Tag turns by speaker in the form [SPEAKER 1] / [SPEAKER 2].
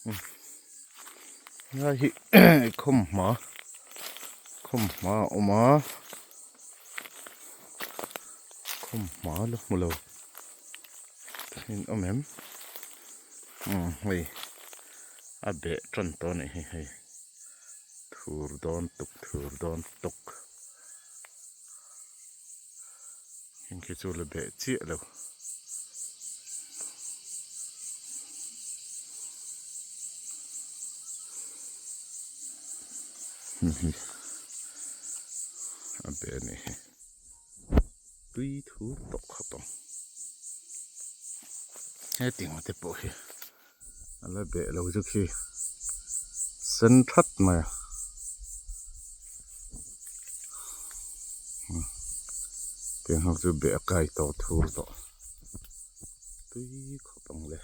[SPEAKER 1] Helai hi khawmhma khawmhma a awm a khawmhma la hmu lo in awm em umm hei a beh tan tawh a nih hi hei thur dawn tuk thur dawn tuk heng khi chu la beh chiah lo. A beh a nih hi tui thur tawh khawp ang hetiang te pawh hi a la beh lo chu khi sen that mai a tiang ho chu beh a kai tawh thur tawh tui khawp ang le.